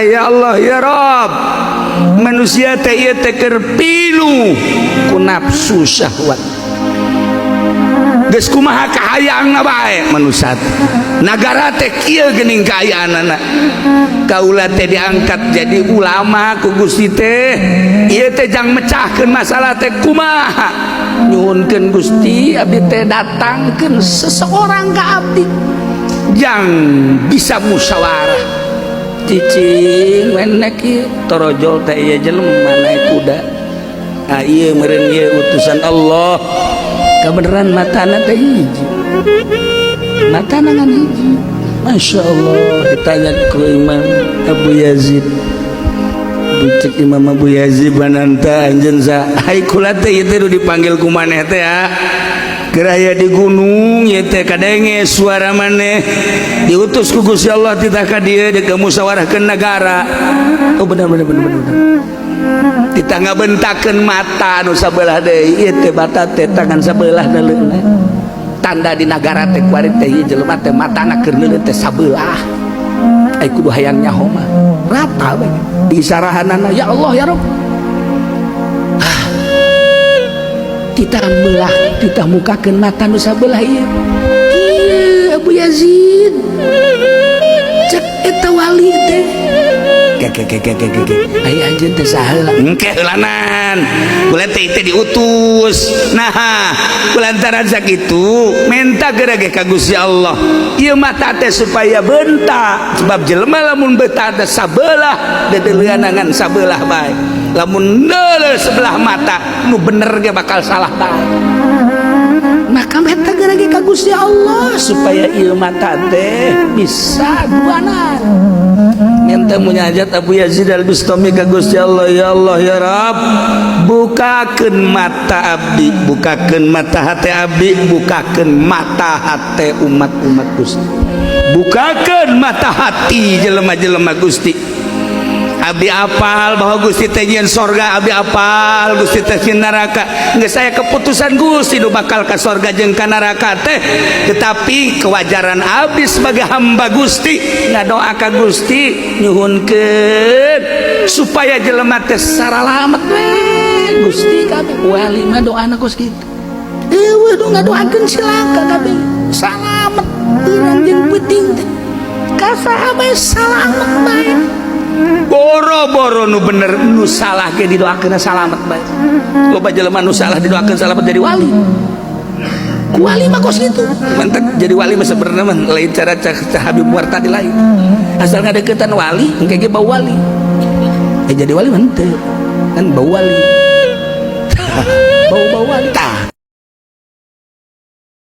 Ya Allah ya Rob, manusia teh ieu teh keur pilu ku nafsu syahwat. Geus kumaha kahayangna bae manusia teh. Nagara teh kieu geuning kaayaanana. Kaula teh diangkat jadi ulama ku Gusti teh. Ieu teh jang mecahkeun masalah teh kumaha? Nyuhunkeun Gusti, abdi teh datangkeun seseorang ka abdi jang bisa musyawarah. Cicing wenek ieu torojol teh ieu jelema naik kuda. Ah, ieu meureun ieu utusan Allah. Kebenaran matana teh hiji, matana ngan hiji. Masya Allah, ditanya ku Imam Abu Yazid. Cek Imam Abu Yazid, "Bananta anjeun sa?" "Ai kula teh ieu teh dipanggil ku maneh teh ya. Keur aya di gunung ieu teh kadenge suara maneh, diutus ku Gusti Allah titah ka dieu deuk musyawarahkeun negara." "Oh, bener bener bener bener." Titah ngabentakeun mata anu sabelah deui. Ieu teh mata teh tangan sabelah daleuna. Tanda di nagara teh kuari teh ieu jelema teh matana keur neuleuh teh sabelah. Ai kudu hayang nyaho mah rata we disarahanana. Ya Allah ya Rabb, ah, titah melah, titah mukakeun mata nu sabelah ieu. Kieu Abu Yazid, cek eta wali teh, "Ke ke ke ke ke ke, ai anjeun teh saha?" "Engke heulanan, kula teh teh diutus." Nah, kulantaran sakitu menta geura ge ka Gusti Allah ieu mata teh supaya bentak, sebab jelema lamun beta teh sabelah dedeleuan ngan sabelah bae. Lamun neuleuh sebelah mata, nu bener ge bakal salah bae. Maka menta geura ge ka Gusti Allah supaya ieu mata teh bisa duanan. Minta munajat Abu Yazid Al Bustami ka Gusti Allah, "Ya Allah ya Rabb, bukakeun mata abdi, bukakeun mata hati abdi, bukakeun mata hati umat-umat Gusti, bukakeun mata hati jelema-jelema Gusti. Abdi apal bahwa Gusti teh nyieun sorga, abdi apal Gusti teh nyieun neraka. Geus saya keputusan Gusti nu bakal ka sorga jeung ka neraka teh, tetapi kewajaran abdi sebagai hamba Gusti ngadoa ka Gusti, nyuhunkeun supaya jelema teh saralamet we Gusti." Kabeh wali mah doana kos kitu. Eueuh nu ngadoakeun cilaka kabeh, salamet urang jeung peuting teh ka saha bae, salamet bae. Boro-boro nu bener, nu salah ge didoakeun salamet bae. Loba jelema nu salah didoakeun salamet, jadi wali. Ku wali mah kos kitu. Mantap, jadi wali mah sebenarnya mah lain cara cak Habib Muar tadi, lain. Asal ngadeukeutan wali engke ge bau wali. Eh, jadi wali mah henteu kan bau wali, bau-bau wali. Tah.